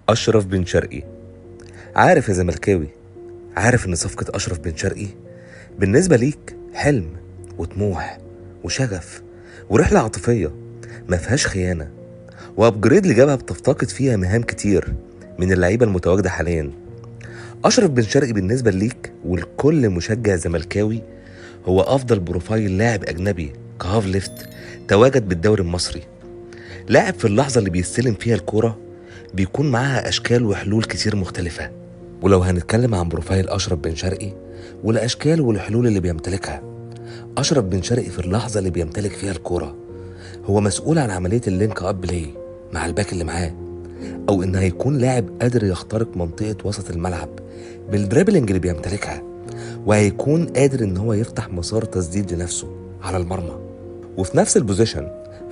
أشرف بن شرقي. عارف يا زملكاوي، عارف إن صفقة أشرف بن شرقي بالنسبة ليك حلم وطموح وشغف ورحلة عاطفية ما فيهاش خيانة، و upgrade لجبهة بتفتقد فيها مهام كتير من اللعيبة المتواجدة حاليا. أشرف بن شرقي بالنسبة ليك ولكل مشجع زملكاوي هو أفضل profile لاعب أجنبي ك half left تواجد بالدوري المصري. لاعب في اللحظة اللي بيستلم فيها الكرة بيكون معاها أشكال وحلول كتير مختلفة. ولو هنتكلم عن profile أشرف بن شرقي والأشكال والحلول اللي بيمتلكها، أشرف بن شرقي في اللحظة اللي بيمتلك فيها الكرة هو مسؤول عن عملية ال link up play مع ال back اللي معاه، أو إن هيكون لاعب قادر يخترق منطقة وسط الملعب بال dribbling اللي بيمتلكها، وهيكون قادر إن هو يفتح مسار تسديد لنفسه على المرمى. وفي نفس ال position،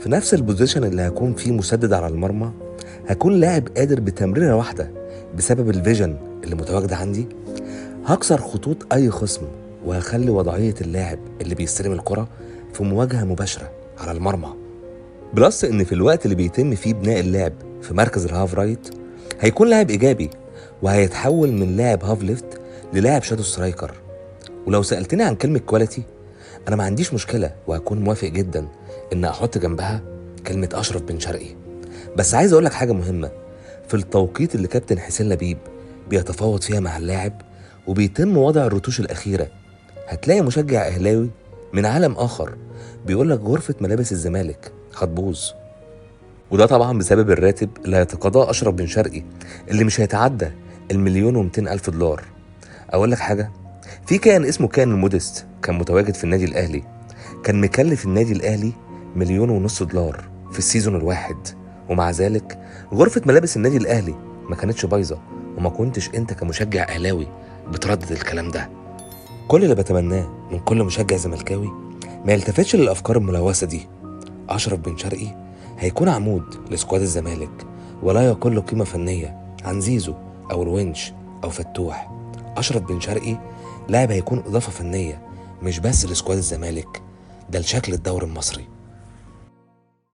في نفس ال position اللي هيكون فيه مسدد على المرمى، هكون لاعب قادر بتمريرة واحدة بسبب ال vision اللي متواجدة عندي هكسر خطوط أي خصم، وهخلي وضعية اللاعب اللي بيستلم الكرة في مواجهة مباشرة على المرمى. plus إن في الوقت اللي بيتم فيه بناء اللعب في مركز ال half right هيكون لاعب إيجابي، وهيتحول من لاعب half left للاعب shadow striker. ولو سألتني عن كلمة quality أنا ما عنديش مشكلة وهكون موافق جدا إن أحط جنبها كلمة أشرف بن شرقي. بس عايز أقولك حاجة مهمة، في التوقيت اللي كابتن حسين لبيب بيتفاوض فيها مع اللاعب وبيتم وضع الرتوش الأخيرة، هتلاقي مشجع أهلاوي من عالم آخر بيقولك غرفة ملابس الزمالك هتبوظ. وده طبعا بسبب الراتب اللي هيتقاضاه أشرف بن شرقي اللي مش هيتعدى 1,200,000 دولار. أقول لك حاجة، في كائن اسمه كائن المودست كان متواجد في النادي الأهلي، كان مكلف النادي الأهلي 1.5 مليون دولار في ال season الواحد، ومع ذلك غرفة ملابس النادي الأهلي ما كانتش بايظة، وما كنتش انت كمشجع أهلاوي بتردد الكلام ده. كل اللي بتمناه من كل مشجع زملكاوي ما يلتفتش للأفكار الملوثة دي. أشرف بن شرقي هيكون عمود ل squad الزمالك ولا يقل قيمة فنية عن زيزو أو الونش أو فتوح. أشرف بن شرقي لاعب هيكون إضافة فنية مش بس ل squad الزمالك، ده لشكل الدوري المصري.